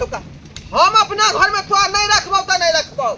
छौ का हम अपना घर में तोरा नहीं रखबौ त नहीं रखबौ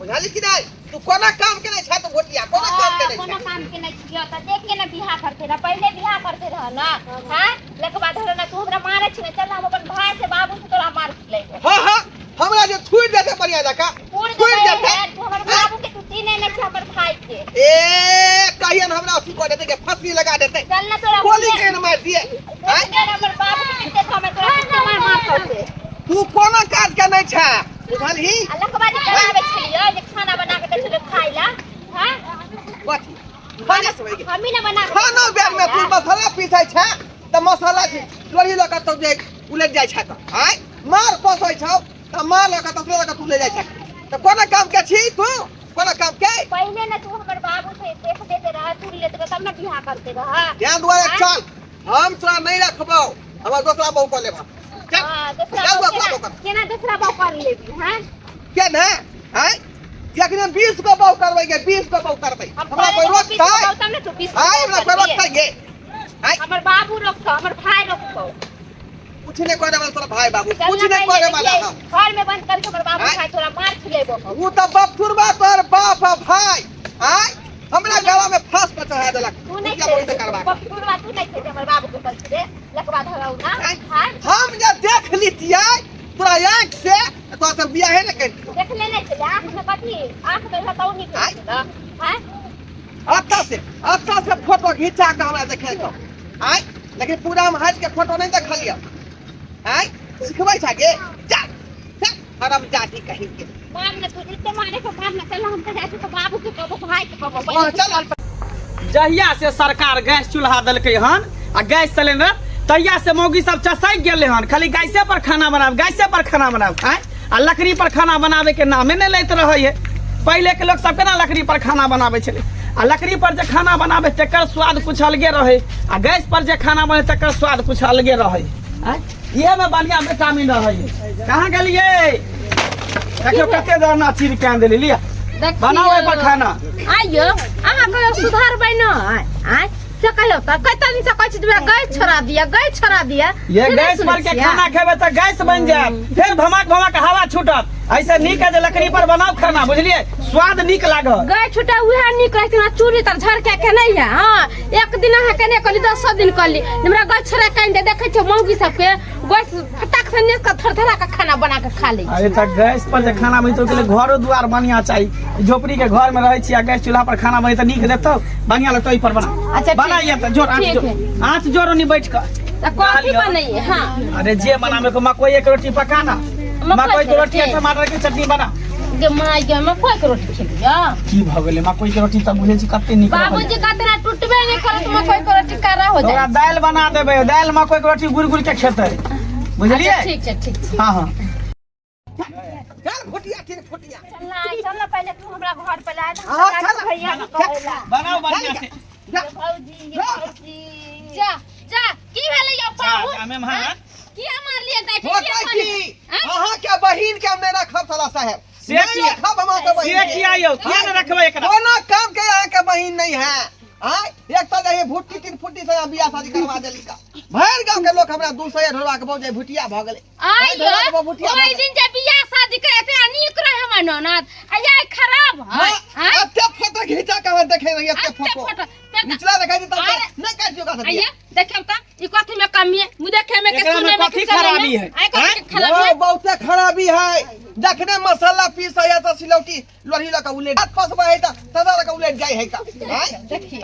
बुझाली कि नहीं तू कोना काम के नहीं छा तू घोटिया कोना काम के नहीं कोनो छा काम के नहीं छियो त देख के ना बियाह करते रह पहले बियाह करते रह ना हां लकवा धर ना तू हमरा मारे छी ना चल हम अपन भाई से बाबू से तोरा मार खिलेबो हां हां हमरा जे थुइर देते बढ़िया जका पूर थुइर देबै देते है तू हमर बाबू के तू चिन्हे नहीं छी हमर भाई के ए कहियन हमरा अथी कर देते के फांसी लगा देते चल ना तोरा गोली के न मार दिए आँय? हमर बाबू के देख हमें तोरा कितना मार मार करते तू कोनो काज के नहीं छा बुझलही आ लकवा जे कराबै छलियै जे खाना बना के दै छलियै खाइ ला हां कथी खाना से होई हमी ना बना के खानो बेर में तू मसाला पीसै छा त मसाला छै लोरी लऽ कऽ तो जे उलट जाइ छा तऽ आँय मार पसै छौ तऽ मार लऽ कऽ तसले लऽ कऽ तू ले जाइ छा तऽ कोना काम के छी तू कोना काम के पहिले ना तू हमर बाबू से देख देते रह तू लेते रह तब ना बियाह करते रह ध्यान दुआरे चल हम तोरा नहीं रखबौ हमर दोसरा बहू कऽ लेब चल हां दूसरा चल बहू दोसरा बहू केना कर केना दूसरा बहू कर लेबी हां के ने आँय जखने 20 गो बहू करबै गे 20 गो बहू करबै हम हमरा कोई करे लेबै 20 गो रोकतै बहू तब ना तू 20 गो आँय बहू हमरा कोई करबिही। रोकतै गे आँय हमर बाबू रोकतौ हमर भाई रोकतौ कुछ नहीं करे वाला तोरा भाई बाबू चल कुछ ना नहीं पहिले करे वाला देखिए, हम घर में बंद करके हमर बाबू आँय? भाई तोरा मार खिलेबो हम ऊ तऽ बपथुरबा तोहर बाप आ भाई आँय हमरा गला में फांस पर चढ़ा देलक तू नहीं भुतिया बड़ी से करबा के। बकटुरवा तू नहीं खेते हमर बाबू के कल दे लकवा धराउ ना आँय? हां हम जे देख लितियै तोरा आँखि से तोरा से बियाहे ने करितियौ देख ले नहीं छले आँख में कथी आँख में रहतौ नहीं आँय? छले हां अच्छा से फोटो घिचा के हमरा देखेलकौ आँय लेकिन पूरा हम हटि के फोटो नहीं देखलियौ आँय सिखबै छा गे जा जा हरम जाति कहीं के मार ना तू जितने मारे को मार ना चल हम तो जाके तो बाबू के कहबो भाई के कहबो हाँ चल जहिया से सरकार गैस चूल्हा देलकै हन आ गैस सिलेंडर तहिया से मौगी सब चसकि गेलै हन खाली गैसे पर खाना बनाब गैसे पर खाना बनाब आँय आ लकड़ी पर खाना बनाबे के नामे नहि लैत रहै है पहिले के लोक सब केना लकड़ी पर खाना बनाबै छलै आ लकड़ी पर जे खाना बनाबै तकर स्वाद कुछ अलगे रहै आ गैस पर जे खाना बने तकर स्वाद कुछ अलगे रहै आँय इहे में बढ़िया विटामिन रहै है कहाँ गेलियै देखियौ कते दाना चीर के आनि देली लिअ बनाओ एहि पर खाना आइयो अहाँ कहियो सुधरबै न आँय से कहियो तऽ कते दिन से कहै छी जे हमरा गैस छोड़ा दिअ गैस छोड़ा दिअ ये से नहि गैस सुनै पर के छियै? खाना खेबै तऽ गैस बनि जायत फेर भमक भमक हवा छूटत ऐसे नीक है जे लकड़ी पर बनाओ खाना बुझलिए स्वाद नीक लागत गैस छूटा उएह नीक रहै छै चूड़ी तर झड़के के नहि है हाँ एक दिन अहाँ केने कहली दसो दिन कहली जे हमरा गैस छोड़ा के आनि दे देखै छियै मौगी सबके गैस फटाक से नेस के थरथरा के खाना बना के खा लै अरे तऽ गैस पर जे खाना बनै ओहिके लेल घरो दुआर बढ़िया चाही झोपड़ी के घर में रहै छी आ गैस चूल्हा पर खाना बनै तऽ नीक देतौ बढ़िया लगतौ एहि पर बना अच्छा, ठीक। बनाइए तऽ जोर आँच ठीक जोर है। आँच जोर ओनी बैठ कऽ तऽ कथी बनैये हाँ अरे जे बनाबे को मकई के रोटी पका ना मकई के रोटी आ टमाटर के चटनी बना गे माय गे मकई के रोटी खेलियो की भऽ गेलै मकई के रोटी तऽ बुझै छी कते नीक रहै बाबूजी कहते टूटबे नहीं करत मकई के रोटी करा हो तोरा जाए दालि बना देबै दालि मकई के रोटी गुड़ गुड़ के खेतै बुझलिए अच्छा, ठीक छै ठीक छै हाँ हाँ चल फुटिया ठीक फुटिया चल ना चल ना पहले तू हमरा घर पे ला हाँ, चल। भैया के कहेला बनाओ बढ़िया से जा भौजी ये जा। भौजी जा जा की भेलै यौ पाहुन जा, मेम, हाँ। किया मारलियै दाइ के होतै किया की मारलियै? अहाँ के बहिन के हम नहि रखब साला साहेब से नहीं किया? रखब हम अहाँ के बहिन से के। किया यौ किया ने रखबै एकरा कोनो काम के अहाँ के बहिन नहीं है आय एक तो रहे भुट्टी तीन फुट्टी से बियाह शादी करवा देली का भरि गांव के लोग हमरा 200 ढोलवा के बहुत भुटिया भ गेलै आइ ढोलवा के बहुत भुटिया ओहि दिन जे बियाह शादी करे ते नीक रहे हमर ननद आ यार खराब है हां एते फोटो घिचा के हम देखे रही एते एते फोटो फोटो निचला देखै छी तब अरे। नहीं काटियो का आइए देखब त ई कथी में कमी है मुँह देखे में के एकरा में सुने में कथी के चले में? खराबी है? आइ कथी आँय? के खराबी है बहुते खराबी है जखने मसाला पीस है त सिलौटी लोढ़ी लऽ के उलेट फसबै है त सदा लऽ के उलेट जाइ है का आँय? देखिए